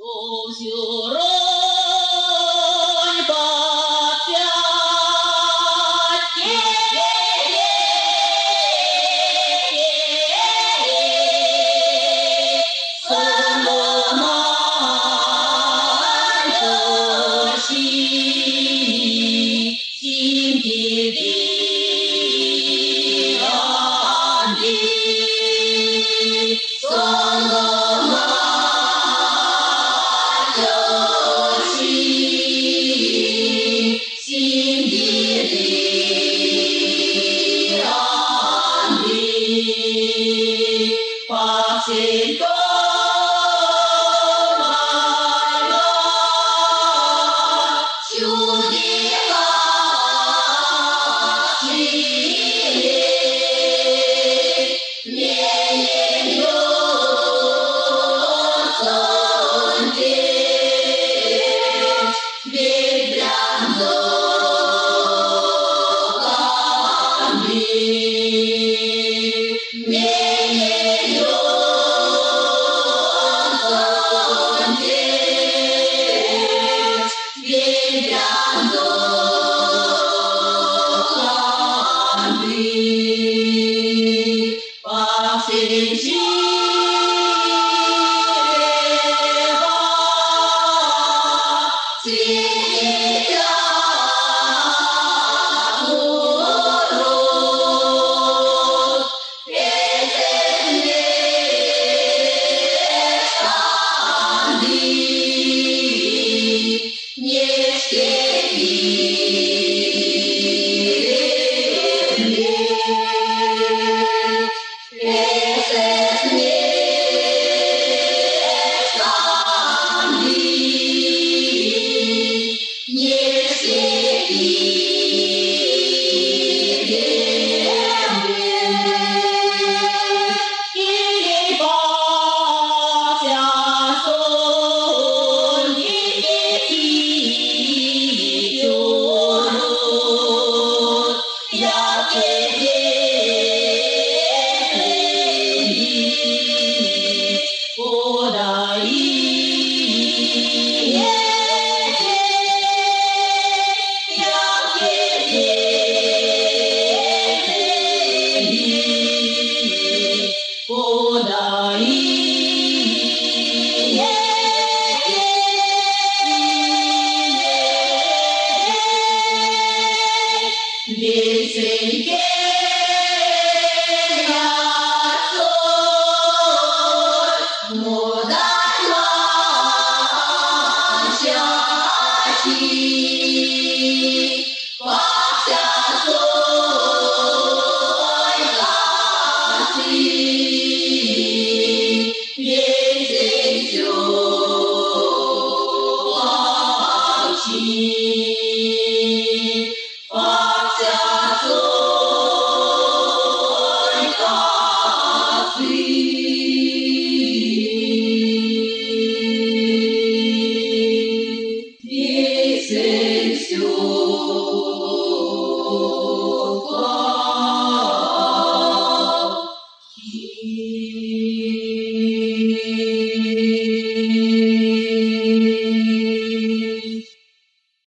Товзюронь паксят, сон ломань кши, симди анды. Сон ломань кши, симди анды. Паксянь мальва, чуди лей, менель ёнксонть ведь прянзо канды. Менель ёнксонть ведь прянзо канды. Паксянь чирева цветят курот, эсест канды, нешке пиреметь, эсест канды, нешке пиреметь. Килей паксясонть лисить урод, якеть кода.